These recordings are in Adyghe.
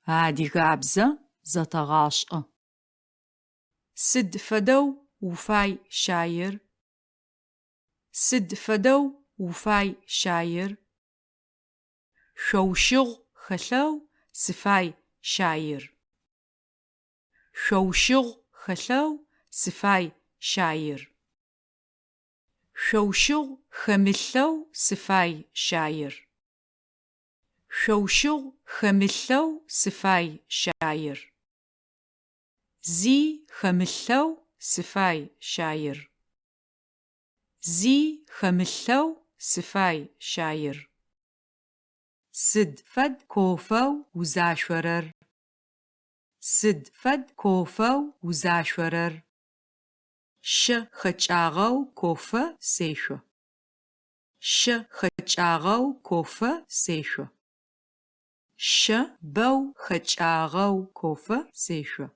Адыгабзэ зэтэгъашӏэ. Сыд фэдэу уфай щаир? Сыд фэдэу уфай щаир? Шъоущыгъу хэлъэу сыфай щаир. Шъоущыгъу хэлъэу сыфай щаир. Шъоущыгъу хэмылъэу сыфай щаир. Шъоущыгъу хэмылъэу сыфай щаир. Зи хэмылъэу сыфай щаир. Зи хэмылъэу сыфай щаир. Сыд фэд кофэу узашъорэр? Сыд фэд кофэу узашъорэр? Щэ хэкӏагъэу кофе сешъо. Щэ хэкӏагъэу кофе сешъо. Щэ бэу хэкӏагъэу кофе сешъо.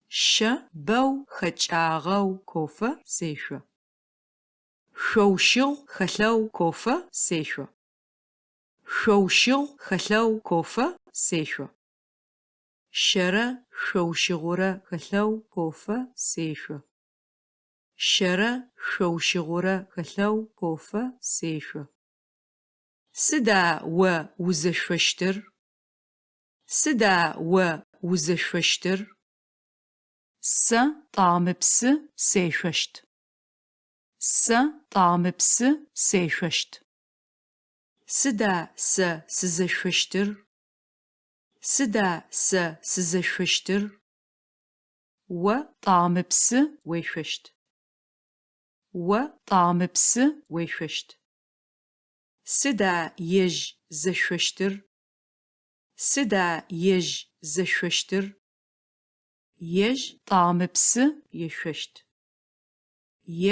Щэ бэу хэкӏагъэу кофе сешъо. Шъоущыгъу хэлъэу кофе сешъо. Шъоущыгъу хэлъэу кофе сешъо. Щэрэ шъоущыгъурэ хэлъэу кофе сешъо. Щэрэ шъоущыгъурэ хэлъэу кофе сешъо. Сыда о узэшъощтыр? Сыда о узэшъощтыр? Сэ тӏамыпсы сешъощт. Сэ тӏамыпсы сешъощт. Сыда сэ сызэшъощтыр? Сыда сэ сызэшъощтыр? О тӏамыпсы уешъощт. О тӏамыпсы уешъощт. Сыда ежь зэшъощтыр? Сыда ежь зэшъощтыр? Ежь тӏамыпсы ешъощт.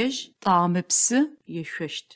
Ежь тӏамыпсы ешъощт.